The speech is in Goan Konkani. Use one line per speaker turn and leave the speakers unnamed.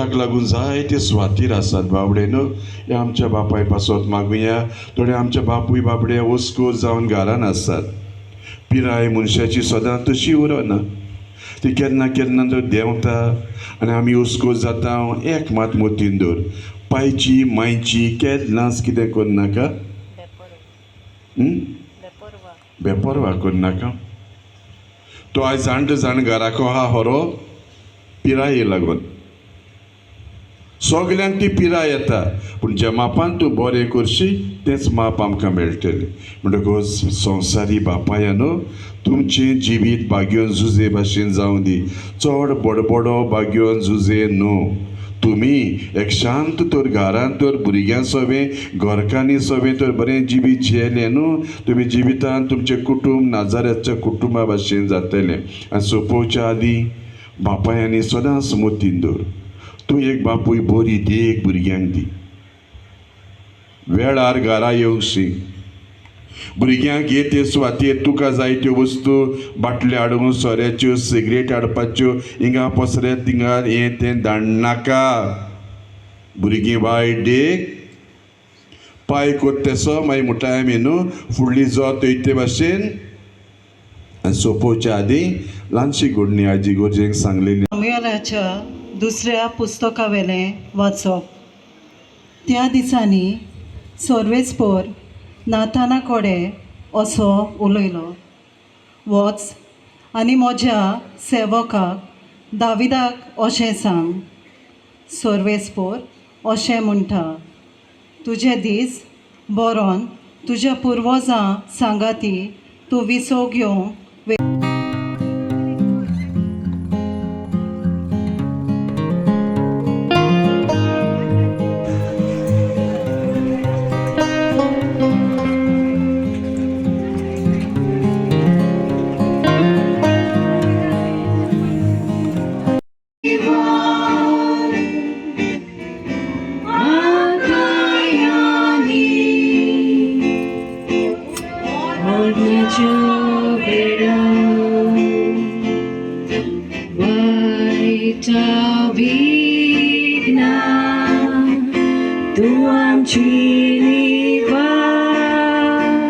ताका लागून जायते सुवातीर आसात बाबडे न्हू. ह्या आमच्या बापाय पासत मागुया. थोडे आमच्या बापूय बाबडे ओसकोस जावन घरान आसात. पिराय मनशाची सदां तशी उरना, ती केन्ना केन्ना तर देंवता आनी आमी उस्कोस जाता. एक मात मतीन दवर, पायची मायची केन्नाच कितें करनाका, बेपरवा करनाका. तो आयज जाणटे जाण घराको आहा हरो पिराये लागून सगल्यांक ती पिराय येता, पूण ज्या मापान तूं बरें करशी तेंच माप आमकां मेळटलें. म्हणटकूच संवसारी बापायानो, तुमचें जिवीत बागयोन जुजे भाशेन जावं दी. चड बडबडो बागयोन जुजे न्हू. तुमी एक शांत तर घरांत तर भुरग्यां सोबें घरकान्नी सोबें तर बरें जिवीत जियेलें न्हू, तुमी जिवितान तुमचें कुटूंब नाजाऱ्याच्या कुटुंबा भाशेन जातलें. आनी सोंपोवच्या आदीं बापायांनी सदांच मतीन दवर, तूं एक बापूय बरी देख भुरग्यांक दी. वेळार घरा येवंक शीक. भुरग्यांक हे ते सुवातेर तुका जाय त्यो वस्तू बाटल्यो हाडून सोऱ्याच्यो सिगरेट हाडपाच्यो हिंगा पसऱ्यात थिंगा हें तें धाडनाका. भुरगीं वायट देख पांय कोत तेसो मागीर म्हणटा आमी न्हू फुडली जोत वयते भाशेन. आनी सोंपोवच्या आदीं ल्हानशी घडणी आजी गोरजेंक सांगलेली.
सामुएलाच्या दुसऱ्या पुस्तकावेलें वाचप. त्या दिसांनी सर्वेस्पोर नाताना कडेन असो उलयलो, वच आनी म्हज्या सेवकाक दाविदाक अशें सांग, सर्वेस्पोर अशें म्हणटा, तुजे दीस बरोवन तुज्या पुर्वजां सांगाती तूं विसव घेवंक
White